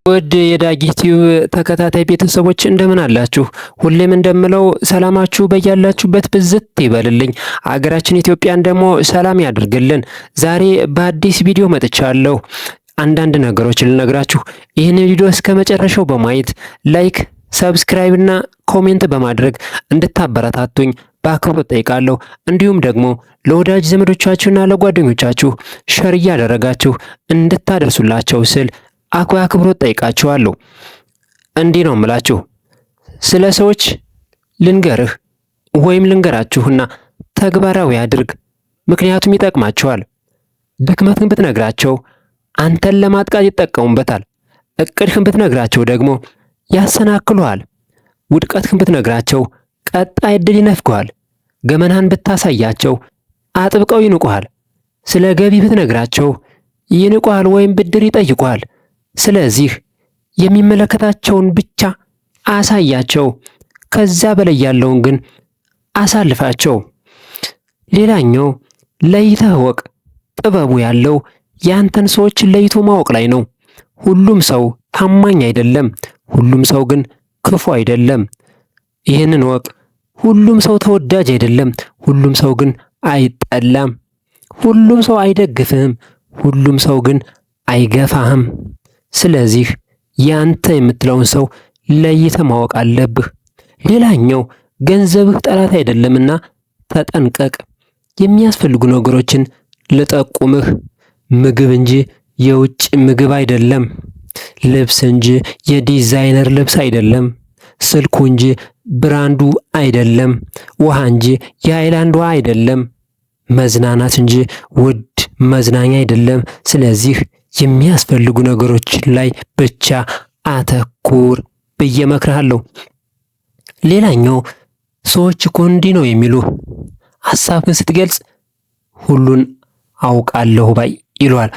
ውድ የዳጊ ቲዩብ ተከታታይ ቤተሰቦች እንደምን አላችሁ? ሁሌም እንደምለው ሰላማችሁ በያላችሁበት ብዝት ይበልልኝ። አገራችን ኢትዮጵያን ደግሞ ሰላም ያድርግልን። ዛሬ በአዲስ ቪዲዮ መጥቻለሁ። አንዳንድ ነገሮችን ልነግራችሁ። ይህን ቪዲዮ እስከ መጨረሻው በማየት like፣ subscribe እና comment በማድረግ እንድታበረታቱኝ በአክብሮት ጠይቃለሁ። እንዲሁም ደግሞ ለወዳጅ ዘመዶቻችሁና ለጓደኞቻችሁ share እያደረጋችሁ እንድታደርሱላቸው ስል አክብሮት ጠይቃችኋለሁ። እንዲህ ነው የምላችሁ፣ ስለ ሰዎች ልንገርህ ወይም ልንገራችሁና ተግባራዊ አድርግ፣ ምክንያቱም ይጠቅማችኋል። ድክመትን ብትነግራቸው አንተን ለማጥቃት ይጠቀሙበታል። እቅድህን ብትነግራቸው ደግሞ ያሰናክሉሃል። ውድቀትህን ብትነግራቸው ቀጣይ እድል ይነፍጉሃል። ገመናህን ብታሳያቸው አጥብቀው ይንቁሃል። ስለ ገቢ ብትነግራቸው ይንቁሃል ወይም ብድር ይጠይቁሃል። ስለዚህ የሚመለከታቸውን ብቻ አሳያቸው፣ ከዛ በላይ ያለውን ግን አሳልፋቸው። ሌላኛው ለይተህ እወቅ። ጥበቡ ያለው ያንተን ሰዎች ለይቶ ማወቅ ላይ ነው። ሁሉም ሰው ታማኝ አይደለም፣ ሁሉም ሰው ግን ክፉ አይደለም። ይህንን እወቅ። ሁሉም ሰው ተወዳጅ አይደለም፣ ሁሉም ሰው ግን አይጠላም። ሁሉም ሰው አይደግፍህም፣ ሁሉም ሰው ግን አይገፋህም። ስለዚህ ያንተ የምትለውን ሰው ለይተህ ማወቅ አለብህ። ሌላኛው ገንዘብህ ጠላት አይደለምና ተጠንቀቅ። የሚያስፈልጉ ነገሮችን ልጠቁምህ። ምግብ እንጂ የውጭ ምግብ አይደለም። ልብስ እንጂ የዲዛይነር ልብስ አይደለም። ስልኩ እንጂ ብራንዱ አይደለም። ውሃ እንጂ የሃይላንድ ውሃ አይደለም። መዝናናት እንጂ ውድ መዝናኛ አይደለም። ስለዚህ የሚያስፈልጉ ነገሮች ላይ ብቻ አተኩር ብዬ እመክርሃለሁ። ሌላኛው ሰዎች እኮ እንዲህ ነው የሚሉ ሀሳብህን ስትገልጽ ሁሉን አውቃለሁ ባይ ይለዋል።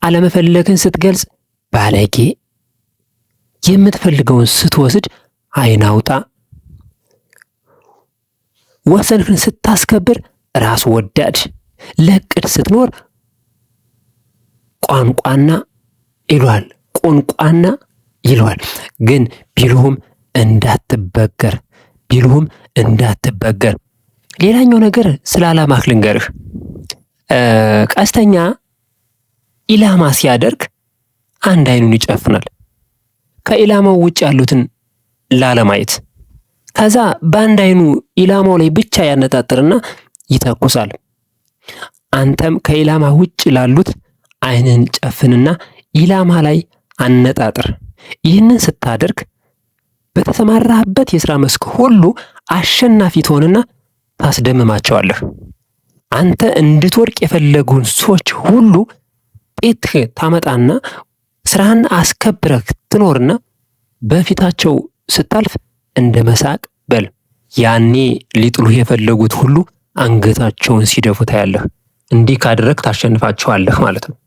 አለመፈለግን ስትገልጽ ባለጌ፣ የምትፈልገውን ስትወስድ አይን አውጣ፣ ወሰንህን ስታስከብር ራስ ወዳድ፣ ለቅድ ስትኖር ቋንቋና ይሏል ቋንቋና ይለዋል። ግን ቢሉህም እንዳትበገር ቢሉህም እንዳትበገር። ሌላኛው ነገር ስለ ዓላማህ ልንገርህ። ቀስተኛ ኢላማ ሲያደርግ አንድ አይኑን ይጨፍናል፣ ከኢላማው ውጭ ያሉትን ላለማየት። ከዛ በአንድ አይኑ ኢላማው ላይ ብቻ ያነጣጥርና ይተኩሳል። አንተም ከኢላማ ውጭ ላሉት አይንን ጨፍንና ኢላማ ላይ አነጣጥር። ይህንን ስታደርግ በተሰማራህበት የሥራ መስክ ሁሉ አሸናፊ ትሆንና ታስደምማቸዋለህ። አንተ እንድትወድቅ የፈለጉን ሰዎች ሁሉ ቤትህ ታመጣና ስራህን አስከብረህ ትኖርና በፊታቸው ስታልፍ እንደ መሳቅ በል። ያኔ ሊጥሉህ የፈለጉት ሁሉ አንገታቸውን ሲደፉ ታያለህ። እንዲህ ካደረግ ታሸንፋቸዋለህ ማለት ነው።